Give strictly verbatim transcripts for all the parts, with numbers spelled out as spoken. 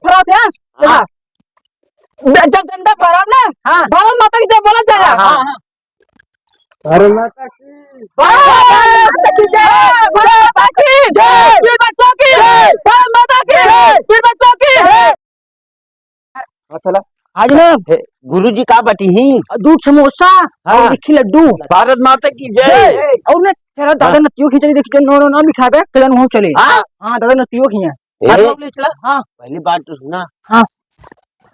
फहरावत है। हाँ। हाँ। ज-, जब झंडा फहराव ना, हाँ। भारत माता की जय बोला जाए। हाँ, हाँ। हाँ, हाँ। भारत माता की। भारत माता की जय। भारत माता की जय। वीर बच्चों की जय। भारत माता की जय। वीर बच्चों की जय। हाँ, चला। आज ना हे, गुरुजी का बाटी ही? दूध समोसा हाँ। और देखी लड्डू। भारत माता की जय। जय। और ना तेरा दादा हाँ। नतियो खिचड़ी देखी जो नौ नौ ना मिठाई बे, कल्याण हो चले। हाँ। हाँ, दादा नतियो खिया। ए, हाँ, तो ले चला। हाँ। पहली बात तो सुना। हाँ।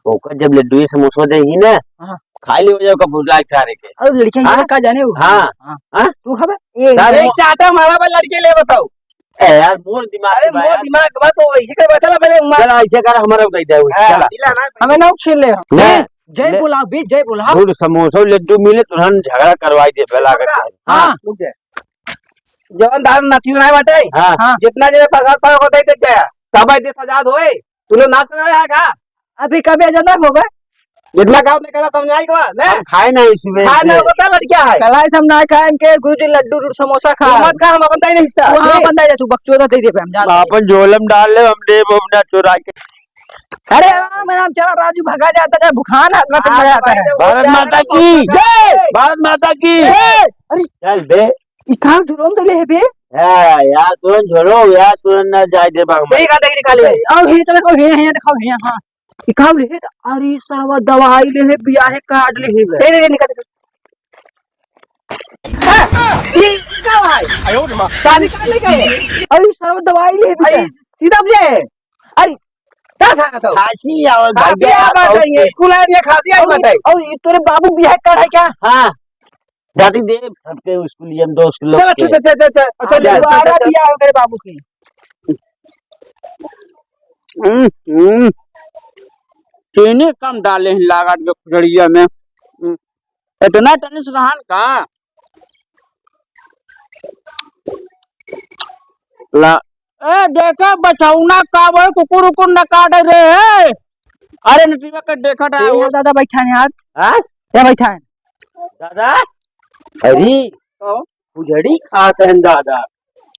ओकर जब लड्डू ये समोसा दे ही ना, हाँ। खा ले हो जाओ का बुला के सारे के। अरे लड़कियां हाँ? ये का जाने हो? हाँ। हाँ। हाँ? तू खाबे? ए, अरे एक चाटा मारा बा लड़के ले बताओ। ए यार, मोर दिमाग अरे, पे मोर यार। दिमाग बा तो ऐसे कर बा, चला पहले मार। चला, ऐसे कर, हमारा उठाई दे, हाँ, चला। दिला ना। हमें ना उछल ले। ले, ले, जय ले। बोला बे, जय बोला। दूध समोसा लड्डू मिले, तुरंत झगड़ा करवाई दे, बेला के। हाँ। हाँ। रुक जा। जवन दान नथियो ना बाटे, हाँ। हाँ। जितना जने प्रसाद पावे को दे दे जाया। सब देश आजाद होए, तू लोग नाच करवा है का? अभी कभी आजाद ना होगा। जितना गाँव में कला समझाई के बाद, ने? हम खाए ना इसमें खाए ना से। होता लड़किया है। कलाई समझाए खाए इनके गुरुजी लड्डू, लड्डू समोसा खा। तू मत खा, हम अपन दे दे हिस्सा। तू हाँ, ले। अपन दे दे, तू बकचोदा दे दे, हम जाते हैं। अपन झोलम डाल ले, हम देब अपना चुरा के। अरे राम राम, चला राजू भगा जाता है, भुखान है, ना तो हाँ, भगा जाता है। भारत माता की जय। भारत माता की जय। अरे चल बे। ई कहाँ झोलम दे ले है बे? हाँ, यार, तुरंत झोलो, यार, तुरंत ना जाए दे बाग में। ठीक है, देख निकाले। आओ, ये तो देखो, ये, ये देखो, ये, हाँ। ई का ले हे? अरे सरवा दवाई ले हे, बियाहे कार्ड ले हे बे। दे, दे, दे, निकाल, निकाल। हाँ, ई का है? आयो रे माँ। शादी कार्ड लेके आए। अरे सरवा दवाई ले हे अरे, बियाहे। सीधा ले। अरे, का था तो? खांसी आवत खांसी भैया, आवत है, ये स्कूल आए, ये खांसी आवत है। और ये तोरे बाबू बियाहे कार्ड है क्या? हाँ। दादी दे, सबके स्कूलिया में दोस्त लोग चल, के। चल, चल, चल, चल, चल, हाँ, चल, चल, दोबारा चल, चल। बियाह करे बाबू के। हम्म, हम्म। चीनी कम डाले हैं लागत के खिचड़िया में। हम्म। इतना तनिस रहन का? ला, ए, देखे बछौना का बोल, कुकुर उकुर न काटे रे, ए। अरे नटिया के देखत ए, आओ। यार दादा बैठा है यार। हाँ? क्या बैठा है? दादा, अरे, तो? फुजड़ी खात हैं दादा।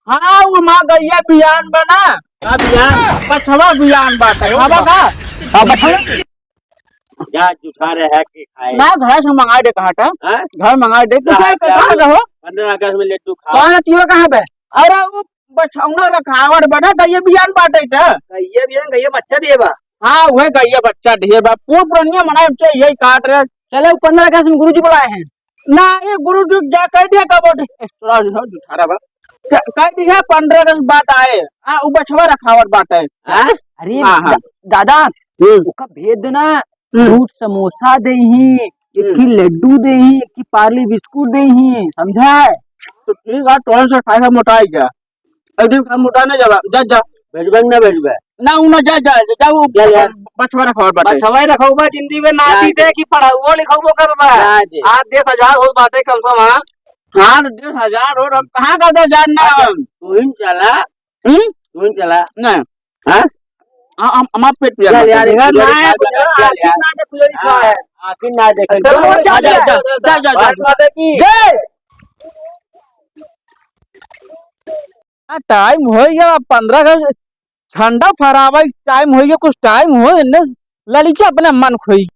हाँ, वो माँ गैया बियान बना। का बियान? बछवा बियान बाटे, वो बाबा बा। का? हाँ, बछवा। जा जुठा रहे है कि खाए। ना, घर से मंगाए दे कहा था। हाँ? घर मंगाए दे। तू ना, क्या क्या? कहाँ रहो? पन्द्रह अगस्त में लड्डू खा। कौन है, तू कहाँ पे? अरे, वो बछौना रखावट बना, गैया बियान बाटे का? गैया बियान, गैया बच्चा दिए बा। हाँ, वह गैया बच्चा दिए बा। पूरा पुरनिया मनाए, हमसे यही काट रहे। चले, वो पन्द्रह अगस्त में गुरुजी बुलाए हैं। ना, ये गुरुजी जा कह दिया का बोल, ए, थोड़ा जो है, जुठा रहा बा। क-, कह दिया पन्द्रह अगस्त बात आए। हाँ, वो बछवा रखावट बाटे। हाँ? अरे, हाँ, हाँ। दा-, दादा, हम्म। ओका भेज देना। हम्म। दूध समोसा देही, एक हम्म। की लड्डू देही, एक की पार्ले बिस्कुट देही, समझा है? तो ठीक है, तोहन से खाए मोटाई जा। एक दिन का मोटा ना जावा, जा, जा। भेजबे ना भेजबे? ना, उ ना जा, जा, जा, उ जा, जा। बछवा रखवा बाटे। बछवा रखवा बा, जिंदगी में ना ना दी दे। दे कि पढ़ाऊ लिखाऊ करबा। ना दे। आज देश आजाद हो बाटे कम से कम, हाँ। हाँ, तो देश आजाद हो, हम कहाँ का आजाद ना हम? तू ही चला। हम्म? तू ही चला। ना। हाँ? हाँ, हम, हमार पेट पिया चल यार, मत कर। यार, ना है, यार, यार। आखिर ना दे, पुजारी हाँ, खा है। आखिर ना देखे। चलो, चलो, जा, जा, जा, जा, जा, जा। भारत माता की जय। आ, टाइम होइ गया, पन्द्रह का झंडा फहरावा, टाइम होइ गया, कुछ टाइम हो, इन्ने लड़की अपने मन खोई।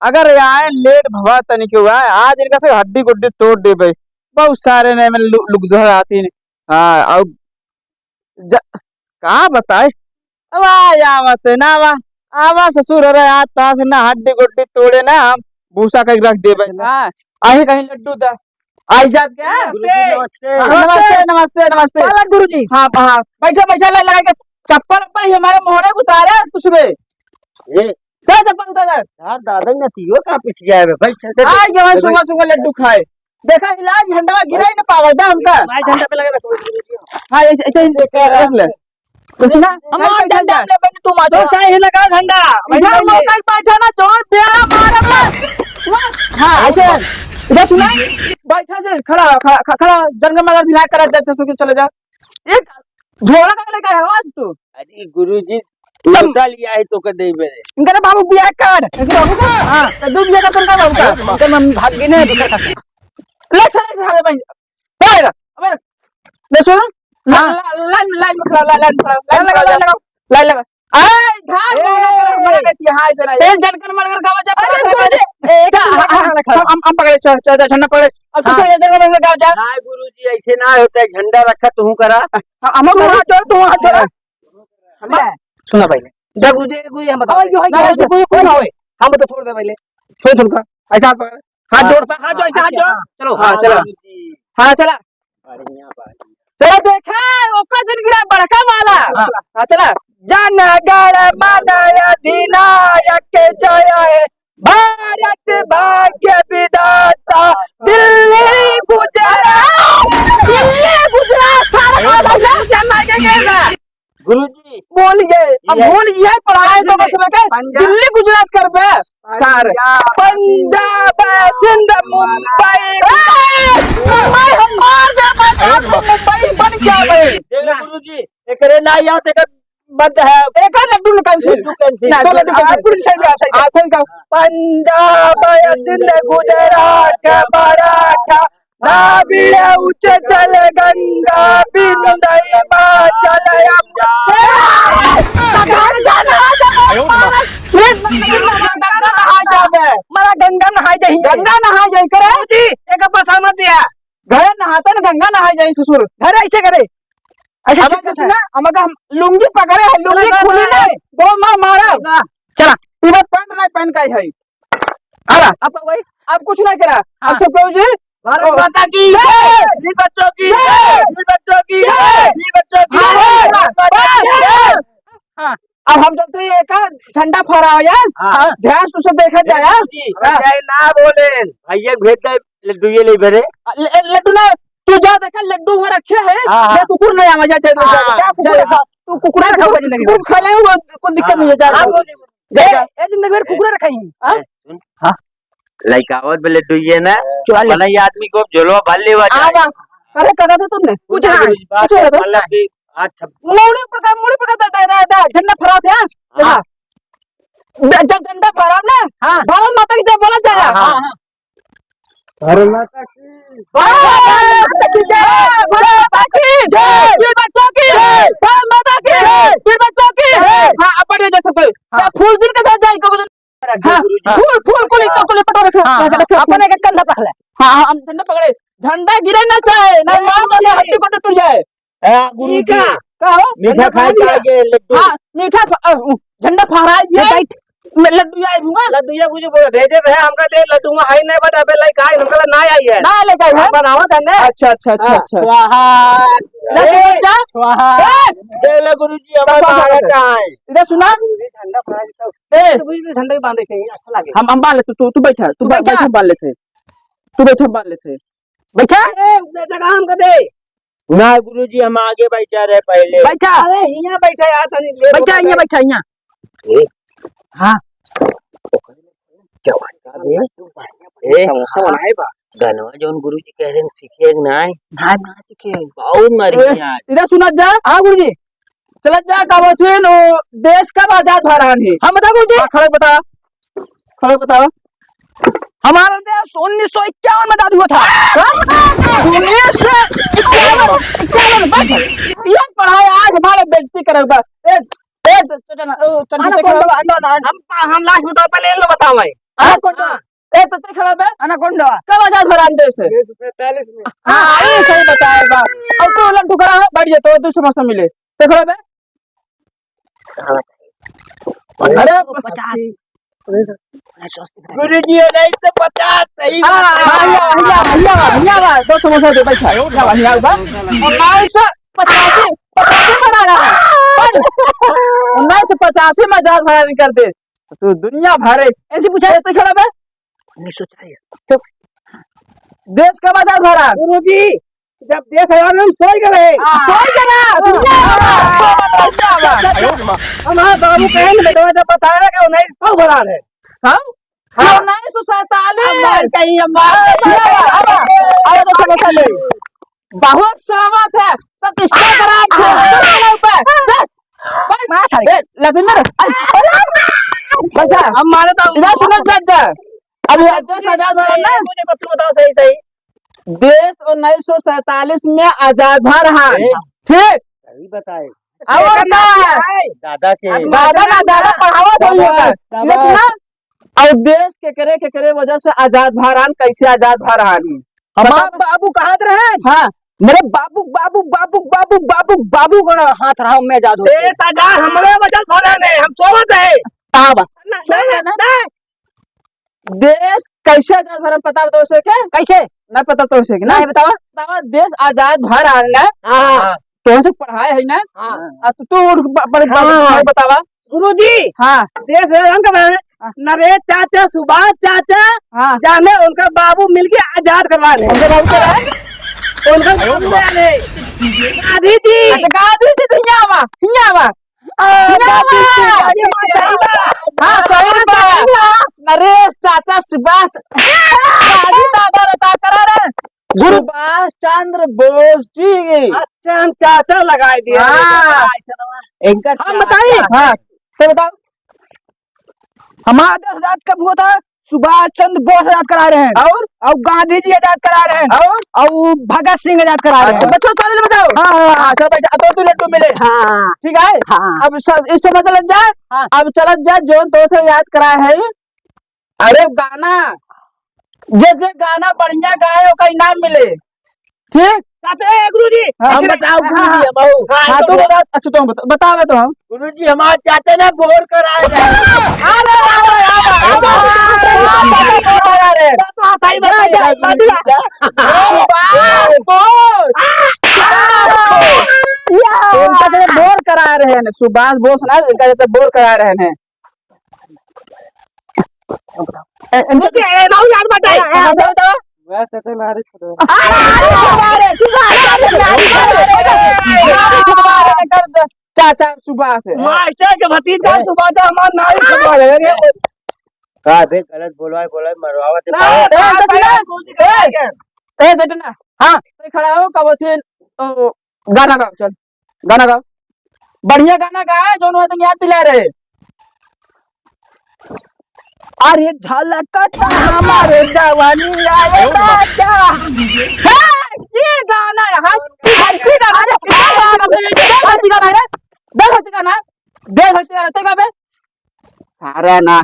अगर आए लेट भवा तनिक आए, आज इनका से हड्डी गुड्डी तोड़ देबे। बहुत सारे ने में लु-, लुक धर आती। हाँ, और ज-, का बताए? अब आ जावत है ना, आवा, आवा ससुर, अरे आज तास ना हड्डी गुड्डी तोड़े ना, हम भूसा कहीं रख देबे। हाँ, आहे कहीं लड्डू दा। आई जात क्या? गुरुजी, नमस्ते। हाँ, नमस्ते, नमस्ते, नमस्ते। पालक गुरुजी। हाँ, हाँ, बैठा, बैठा, ले लगा के चप्पल, उप्पल, ये हमारे मोहरे उतारे तुझ पे। ए, चल चप्पल उतार दे। यार, दादा, नतियो का पिछिया है बे? भाई, चल, चल, आ, चल। ये वहाँ चल, सुंगा, सुंगा लड्डू खाए। देखा, इलाज झंडा गिरा ही ना पावे, दा हमका। भाई, झंडा पे लगा रखो। हाँ, ऐसे, ऐसे ही देख के रख ले। तो सुना, हमार चल, चल, झंडा चल। ले बन, तू मार। तो सही लगा झंडा। इधर भाई, लोकल बैठा ना, चोर प्यारा मारा बे। हाँ, ऐसे। इधर सुना, बैठा से, खड़ा, खड़ा, खड़ा, खड़ा, जंगल में लगा, करा, जा, जा, चले जा। एक झोला का लेके आया आज तू? अरे गुरुजी, सब लौटा लिया है तो के देबे रे। इनका बाबू बियाह कर। इनका बाबू का? हाँ, तो दू बियाह कर, इनका बाबू का। इनका मन भाग गए ना, दूसरा का। ले चले सारे भाई। ले ला, अबे, ले सुन। हाँ। ला-, ला-, लाइन में, लाइन में खड़ा, ला-, लाइन में खड़ा, लाइन लगा, लाइन लगा। लाइन लगा। ए, धान ए, बोला कर, बोला कर, यहाँ ऐसे नहीं। तेल जनकर मरकर गावा जा, अरे, पकड़, गुरुजी, पकड़। ए, एक जा, मिनट, हम, हाँ, हाँ, हम, हम पकड़े, चल, चल, चल, झंडा पकड़े। अब हाँ। दूसरे जनकर मरकर गावा जा। नहीं, गुरुजी, ऐसे ना होता है, झंडा रखा, तू करा। हम, हम तू हाथ जोड़, तू हाथ जोड़। हाँ। सुना पहले। जा, गुरुजी, गुरुजी, हम बता ओए, दें। ओए, ना, ओए, ऐसे गुरुजी, कोई ना ओए। होए। हम तो छोड़ दे पहले। छोड़ दे उनका। ऐसा हाथ पकड़। हाथ हाँ। जोड़, हाथ जोड़, ऐसे हाथ जोड़। हाँ। चलो। हाँ, हाँ, चला। गुरुजी। हाँ, चला। बढ़िया बात। चला देखा, ओका जिन गिरा बड़का वाला। हाँ। हाँ, चला। जन गण मन अधिनायक जय हे, भारत भाग्य विधाता, दिल्ली गुजरात। दिल्ली गुजरात, सारा हाँ। काम हम लोग जमा के गए ना। गुरुजी। बोलिए, अब ये भूल ये पढ़ाए तो बस में के पंजाब। दिल्ली गुजरात कर बे, सर। पंजाब। पंजाब, सिंध, मुंबई। ए, मुंबई हम मार दे, पंजाब को मुंबई बन गया बे। देख ले गुरुजी, एकरे ना याद, एकर बंद है। एकर लड्डू न cancel। लड्डू cancel। ना, तो लड्डू cancel। हाँ, पूरी सही बात है। हाँ, सही कहा। पंजाब, सिंध, गुजरात, मराठा, द्राविड़ उच्छल गंगा विंध्य हिमाचल यमुना। गंगा नहा जाबे। गंगा नहा जाबे। मला गंगा नहाए जाही। गंगा नहाए जाही करे। जी, एक बसा मत दिया। घरे नहाते न गंगा नहाए जाही ससुर। घरे ऐसे करे। ऐसे अब छिटकत है। सुना, हम अगर हम लुंगी पकड़े हैं, लुंगी अरे, खुली अरे, नहीं, दो मार मारा। अरे। चला। इधर पैंट नहीं पहन के आई है। आला, अब वही, अब कुछ नहीं करा। हाँ। अब सब कहो जी, भारत ओ। माता की जय। जय। वीर बच्चों की जय। जय। वीर बच्चों की जय। जय। वीर बच्चों की हाँ, जय। हाँ, भारत माता की बस, जय। बस। हाँ। अब हम चलते हैं, एक झंडा फहराओ यार। हाँ। ध्यान से उसे देखा जाए यार। जी, हाँ। जय ना बोले, भैया भेज दे, लड्डू ये ले बरे। अ, ल-, लड्डू ना, तू जा देखा, लड्डू वहाँ रखे हैं। हाँ, हाँ। मैं कुकुर नहीं आवा, जा, जा, जा, हाँ, जा, जा, जा। जा। तू कुकुर रखा हुआ जिंदगी में। कुकुर खा ले, वो कोई दिक्कत हाँ, नहीं है, जा, हाँ, जा। बोले। जा, ए, जा। ए, जिंदगी भर कुकुर रखाई। हाँ? ए, सुन। हाँ। लइका आवत बे लड्डू ये ना, चुरा ले। भला ये आदमी को झोलवा भर लेवा हाँ, जाए। बा। अरे, का कहते तुमने? कुछ ना, कुछ ना। मतलब कि आज छप- मुड़ी पर का, मुड़ी पर का, दा, दा, दा, दा, झंडा फहराते हैं। हाँ। हाँ। द-, जब झंडा फहराओ ना, हाँ। भारत माता की जय बोला जाए। हाँ, हाँ। हाँ, हाँ। भारत माता की। भारत माता की जय, भारत माता की जय, वीर बच्चों की जय, भारत माता की जय, वीर बच्चों की जय। हाँ, अब बढ़िया जैसे कोई। हाँ। फूल जिनके साथ जाए, को हाँ, गुरुजी। फूल, फूल, कुल इनका, कुल पटो रखा, हाँ, रखा, हाँ, रखा, अपन फूल। एक एक कंधा पकड़ ले। हाँ, हाँ, हम झंडा पकड़े। झंडा गिरे ना चाहे, ना मार दे, हड्डी को टूट जाए। ए, गुरुजी। का? का हो? मीठा झंडा खाए पकड़ लिया। के लड्डू। हाँ, मीठा फ-, अ, उ, झंडा फहराए दिया। ये बैठ। मैं लड्डू आए हुआ। लड्डू ये गुरुजी बोले, भेजे थे, हमका दे लड्डू, वहाँ है नहीं, but अबे लेके आए, हमका ना आई है। ना लेके आए हैं? हम बनावत है ना। अच्छा, अच्छा, अच्छा, हाँ। अच्छा। स्वाहा। ना ए, सोचा? स्वाहा। ए! दे ले गुरुजी, हमारे स्वाहा। महाराज आए। इधर सुना। गुरुजी झंडा फहराए तो ए! तो गुरुजी झंडा ही बांधे थे, अच्छा लगे। हम, हम बांध लेते, तू, तू बैठा, तू तू बा-, बैठा। बैठा, हम बांध लेते। तू बैठा, हम बांध लेते। बैठा। ए, उधर जगह हमका दे। ना गुरुजी, हम आगे बैठा रहे पहले। बैठा। अरे, हियाँ बैठा यार, तनी ले बैठा, बैठा। हियाँ बैठा, हियाँ। ए? हाँ। जवान का बे? ए? समोसा बनाए बा। गनवा जौन गुरुजी कह रहे हैं, सीखे कि नाहीं? नाहीं, ना सीखे। बहुत मरी ए, यार। इधर सुनत जा। हाँ गुरुजी। चलत जा, का बोलथिन, ओ, देश कब आजाद भा रहन है? हम बता गुरुजी। हाँ, खड़े बता। खड़े बताओ। हमारा देश उन्नीस सौ इक्यावन में आजाद हुआ था। हाँ? उन्नीस सौ इक्यावन, इक्यावन, बस। ये पढ़ाई आज हमारे बेइज्जती करेगा। ए, ए, च-, च-, च-, च-, anaconda, anaconda। हम, हम last बताओ, पहले ये लो बताओ भाई। Anaconda। हाँ। ए, तो ते खड़ा बे। Anaconda। कब आजाद भरा देश है? उन्नीस सौ सैंतालीस में। हाँ, ये सही बताएगा। अब तो लड्डू खड़ा है, बैठ जा, तो दूसरा मौसम मिले। ते खड़ा बे। हाँ। अरे, पचास। गुरुजी, उन्नीस सौ पचास, सही बात है। हाँ, भैया, भैया, भैया, भैया, दो समोसा दे, बैठा। भैया, भैया, बा। उन्नीस सौ पचासी, पचासी बना रहा है। उन्नीस सौ पचासी में आजाद भरा कर दे। तू दुनिया भरे। ऐसे पूछा? ऐसे खड़ा बे? उन्नीस सौ चालीस। चुप। देश कब आजाद भरा? गुरुजी, जब देश आजाद, हम सोई गए। हाँ। सोई गए ना, दुनिया भरा। हमारे बाबू कहें, बेटवा जब बता रहे कि उन्नीस सौ भरा है। सौ? हाँ। उन्नीस सौ सैंतालीस। अब मार कहीं, अब मार। अब, अब, अब तो समोसा ले। बहुत स्वागत है। सब Instagram पे, हाँ। Facebook पे। जस। मार खा ले। ए, लगे मेरे। अच्छा। अब मारे तो इधर सुनो, जज। अब ये देश आजाद भरा ना? मुझे तू बताओ सही सही। देश उन्नीस सौ सैंतालीस में आजाद भरा है। ए। ठीक? सही बताए। और एकर नाम का? क्या है? दादा के। दादा ना, दादा पढ़ावत होई होता। शाबाश। ये सुना? और देश केकरे, केकरे वजह से आजाद भा रहन, कैसे आजाद भा रहन ही? हमार बताओ। बाबू कहत रहन। हाँ। मेरे बाबू, बाबू, बाबू, बाबू, बाबू, बाबू गण हाथ रहा, मैं आजाद हो गया। देश आजाद हमरे वजह से भा रहन है, हम सोवत है। का बात? ना, सोवत ना, है ना? ना। देश कैसे आजाद भा रहन, पता बताओ उसे के? कैसे? ना पता तो उसे के, ना? नहीं बतावा। बतावा, देश आजाद भा रहन है। हाँ। तोहसे पढ़ाए है ना? हाँ। आ तू, तू उठ, ब-, बड़े बाबू हाँ। को बतावा। गुरुजी, हाँ। देश आजाद करवाए। हाँ। नरेश चाचा, सुभाष चाचा, हाँ। जाने उनका बाबू मिलके आजाद करवा रहे हैं। उनका बाबू क्या है? उनका बाबू क्या है? गांधी जी। अच्छा, गांधी जी तो हियाँ आवा, हियाँ आवा। आ, हियाँ आवा। गांधी जी, गांधी जी। हाँ, सही बात। नरेश चाचा, सुभाष, गांधी दादा रहता करा रहे। गुरु सुभाष चंद्र बोस जी। अच्छा, हम चाचा लगाए दिए। हाँ। इनका हम चाचा। बताई? हाँ, तो बताओ। हमारा देश आजाद कब हुआ था? सुभाष चंद्र बोस आजाद करा रहे हैं। और? और गांधी जी आजाद करा रहे हैं। और? और भगत सिंह आजाद करा रहे हैं। अच्छा, बच्चों, ताली बजाओ। हाँ, हाँ, हाँ। अच्छा, बैठा, अब तो लेटू मिले। हाँ। ठीक है? हाँ। अब स-, इस समझ लग जाए। हाँ। अब चलत जाए, जो दोस्त याद कराए है, अरे गाना, जे जे गाना बढ़िया गाए, ओका इनाम मिले। ठीक? कहते हैं गुरुजी। हाँ। हम बताओ गुरुजी, हम आओ। हाँ, हाँ, तो तो बता, अच्छा, तुम बता, बतावे तो हम। गुरुजी, हमारे चाचा ना बोर कराए रहे। अरे, अरे, अरे, अरे, अरे, अरे, अरे। तो सही बताइए, गुरुजी। बोस। इनका से बोर करा रहे हैं, सुभाष बोस ना, इनका से बोर करा रहे हैं। ए, ए, मुझे, ए, राहुल यार बताए। ए, ए, बताओ, बताओ। मैं सत्यनारायण छोड़ो। अरे, अरे, अरे, अरे, सुभाष, अरे, अरे, अरे, अरे, अरे, अरे, अरे, अरे, अरे, अरे, चाचा सुभाष है। मास्टर के भतीजा ए। सुभाष है, हमार नाई सुभाष है, अरे। का बे, गलत बोलवाए, बोलवाए, मरवावत है। ना, ए, ना, ससुरा, भाई, ए, ए, जटना, हाँ। ए, खड़ा हो, कब थे, तो गाना गाओ, चल, गाना गाओ। बढ़िया गाना गाए, जौन हुआ तुम याद दिला रहे। अरे झलकता हमारे जवानी आए राजा। हे, ये गाना है, हाँ, ये भक्ति गाना है, ये भक्ति गाना है, ये भक्ति गाना है, ये भक्ति गाना है, ठीक है बे? सारा ना।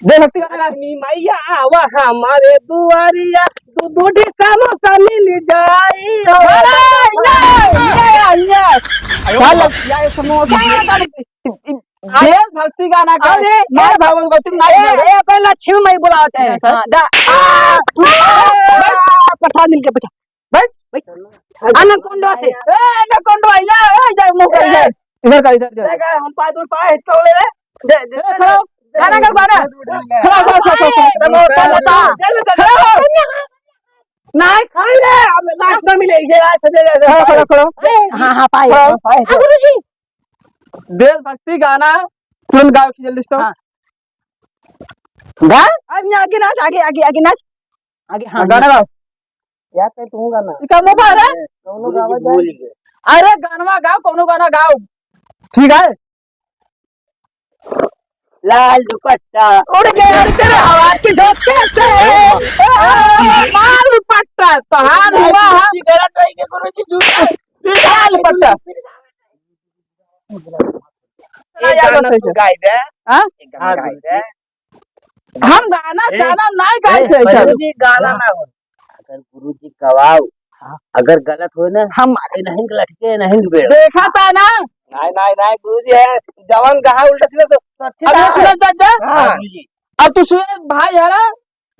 देख सकती है ना? लक्ष्मी मैया आवा हमारे दुआरिया, दू दू डी समोसा मिल जाई हो। अरे, ये, ये, ये। चल, या समोसा। देशभक्ति गाना का। अरे, मैं भागवत गौतम ना ए, ए, ए, पहले लक्ष्मी मैया बुलावत है। अच्छा। हाँ, दा-, आ, आ, प्रसाद मिल के बैठा। बैठ। बैठ। एनाकोंडा से। ए, एनाकोंडा, या, ए, जा, मुंह कर, इधर। इधर कर, इधर, इधर। देखा, हम पाँच और पाँच हिस्सा ले रहे। दे, दे, ए, खड़ा हो। गाना गाओ, गाना। खड़ा हो, खड़ा हो, खड़ा हो। समोसा, समोसा। खड़ा हो। नहीं, खाई रे, अब लास्ट में मिले, ये लास्ट दे दे, दे। खड़ा, खड़ा, खड़ा। हाँ, हाँ, पाए, खड़ा हो। पाए। हाँ, गुरुजी। देशभक्ति गाना तुरंत गाओ कि जल्दी से। हाँ। गा? अब यहाँ आगे नाच, आगे, आगे, आगे नाच। आगे, हाँ, गाना गाओ। यार, तै तू गाना। ई का mobile है? कौनो गावा जाए। अरे, गानवा गाओ, कौनो गाना गाओ। ठीक है? लाल दुपट्टा। उड़ गया तेरे हवा के झोंके से। ओ, लाल दुपट्टा, तोहार हुआ है। गुरुजी गलत है, ये गुरुजी झूठ है। लाल दुपट्टा। एक गाना तू गाई दे। हाँ? एक गाना गाई दे। हम गाना ए, साना नाई गाई ए, थे, गुरुजी गाना ना हो। अगर गुरुजी गवाओ, हाँ। अगर गलत हो ना, हम ए नहीं लटके, नहीं बेड़। देखा था ना? नहीं, नहीं, नहीं, गुरुजी है, जवान गहा उल्टा सीधा तो, तो अच्छी अब ये बात है। सुनो चाचा, हाँ। अब तू सुनो भाई है ना,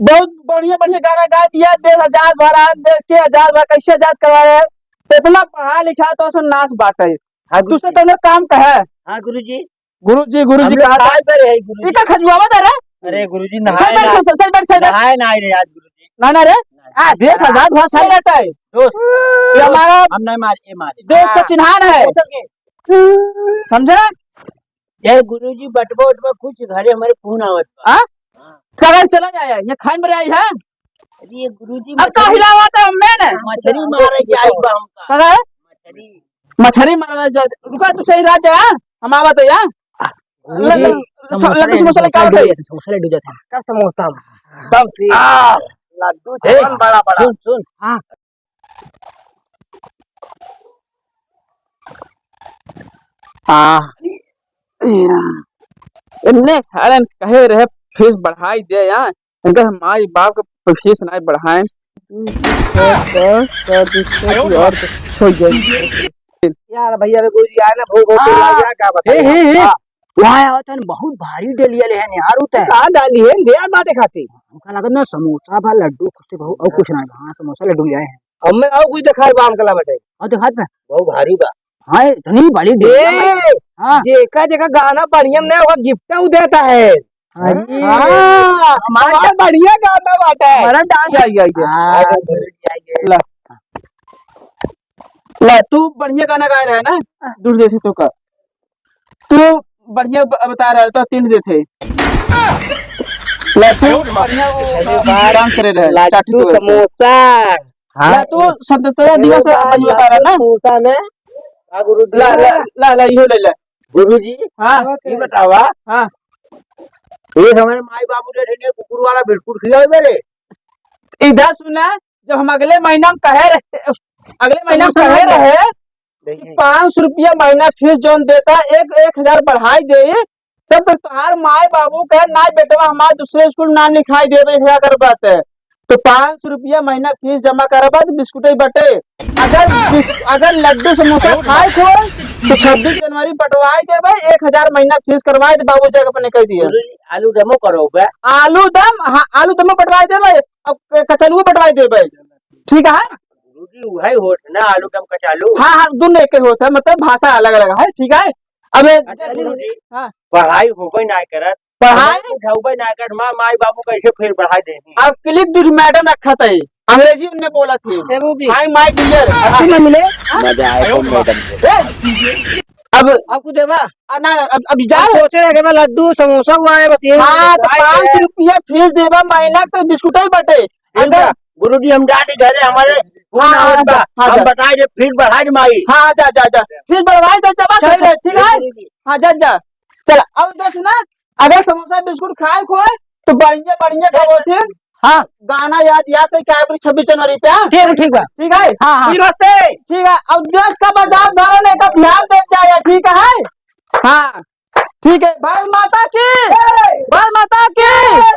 बहुत बढ़िया, बढ़िया गाना गा दिया, देश आजाद भा रहा, देश के आजाद भा, कैसे आजाद करवा रहे हैं? तो इतना पढ़ा लिखा तो असो नाश बाटे। हाँ, तू से गुरुजी। कौनो काम कहे? हाँ, गुरुजी। गुरुजी, गुरुजी हम लोग कहा था। नहाए पर है, गुरुजी। ई का खजुआवा दे रे? अरे, गुरुजी, चल नहाए बैठ, ना। चल, चल, चल बैठ, चल बैठ। नहाए ना रे आज, गुरुजी। ना, ना रे। नहीं। आज देश आजाद हुआ, सही रहता है। दोस्त, ये हमारा हम नहीं मारे, ये मारे। देश का हाँ। चिन्हान है। बोतल के। समझा? ये गुरुजी, बटवा उटवा कुछ घरे हमारे फोन आवत बा। हाँ? हाँ। कहाँ चला जाए? ये खान में आई है? अरे, ये गुरुजी, अब का मछली हिलावा था मैंने? मछली मारे जाई बा हमका। कहाँ है? मछली। मछली मारवा जा, रुका तू सही रह जा, हम आवा तो यार। गुरुजी, ले, ले, समोसा ले, ले, ले, समोसा लेके आओ तो। समोसा ले, समोसा ले, डूजा था। का समोसा? आ। लड्डू ए, जवन बड़ा बड़ा। सुन, सुन। हाँ। आ। ए राम। इन्ने सारन कहे रहे फीस बढ़ाई दे यार, इनकर माई बाप के फीस नहीं बढ़ाए। और हो जाए। यार भैया, अबे गुरुजी आए ना, बहुत, बहुत देर लग गया, का बताएं? हे, हे, हे। हाँ। वहाँ आवत हन, बहुत भारी डलिया ले हन यार, उ त। कहाँ डाली है? ले आ बाटे खाती। हमका लागत ना समोसा भा लड्डू, खुद से बहुत, और कुछ ना। हाँ, समोसा लड्डू ले आए हैं। हमें और कुछ दिखाई बा, हमका लागत है। और दिखात बा। बहुत भारी बा। हाँ, इतनी बड़ी डलिया ए, बा। हाँ। जेका जेका गाना बढ़िया में नहीं होगा, gift उ देता है। अरे। हाँ, हमारा हमारा बढ़िया गाना बाटे। हमारा dance आई, आई है। हाँ। ला। ला, तू बढ़िया गाना गाए रहे ना, दूर देखे तो का। तू बढ़िया ब-, बता रहा है, तो तीन देते। ला, तू बढ़िया वो dance करे रहे, लड्डू चाट के। समोसा। हाँ। ला, तू स्वतंत्रता दिवस है, बढ़िया बता रहा है ना? समोसा में। हाँ, गुरुजी। ला, ला, ला, ला, इहो ले ले। गुरुजी, हाँ। ये बतावा। हाँ। ये हमारे माई बाबू ने ठेने कुकुर वाला बिस्कुट खिया है मेरे। इधर सुना, जब हम अगले महीना में कहे रहे, अगले महीना में समोसा कहे नहीं है। रहे कि पाँच सौ रुपया महीना फीस जौन देता, एक, एक हजार बढ़ाई दे, तब तो तोहार माई बाबू कहे, "ना बेटवा, हमार दूसरे स्कूल ना लिखाई देबे, एक हजार करबा ते।" तो पाँच सौ रुपया महीना फीस जमा करबा तो बिस्कुटे बटे। अगर बिस-, अगर लड्डू समोसा खाए को, तो छब्बीस जनवरी बंटवाई देबे, एक हजार महीना फीस करवाई दे, बाबू जाके अपने कह दिया। आलू दमो करो बे। आलू दम, हाँ, आलू दमो बंटवाई देबे, अब क-, कचलुओ बंटवाई देबे। ठीक है? गुरुजी, उहे होत ना, आलू दम कचालू। हाँ, हाँ, दुनो एक होत है, मतलब भाषा अलग-अलग है, ठीक है? अब ये अच्छा, गुरुजी, हाँ। पढ़ाई होबे ना करत, पढ़ाई? हम उठाउबे ना करत, माँ, माई बाबू कैसे फिर पढ़ाई देही? अब click दूध मैडम रखत है, अंग्रेजी उनने बोलत है। ए गुरुजी। Hi, my dear। अब ना मिले? हाँ? मजा आए तो मैडम से। ए, अब अब कुछ देबा? आ, ना, अब, अब जा अब रहे। सोचे रहे कि मैं लड्डू, समोसा हुआ है, बस ये हाँ, तो पाँच सौ रुपया फीस देबा, महीना के बिस्कुट ही बटे। ठीक अगर बा, गुरुजी, हम जाते घरे, हमारे फोन हाँ, आवत बा, हाँ, हम हाँ। बताए दे, फीस बढ़ाई दे माई। हाँ, जा, जा, जा, फीस बढ़वाई दे, जमा चल, सही रहे, ठीक है? गुरुजी। हाँ, जा, जा। चल, अब देख ना, अगर समोसा बिस्कुट खाए को है, तो बढ़िया, बढ़िया खाओ, ठीक? हाँ। गाना याद, याद है क्या, अपनी छब्बीस जनवरी पे, हाँ? ठीक है, ठीक है। ठीक है? हाँ, हाँ। नमस्ते। ठीक है, अब देश का बाजार भरा लेकर ध्यान दे जाए, ठीक है? हाँ। ठीक है, भारत माता की, जय। भारत माता की, जय।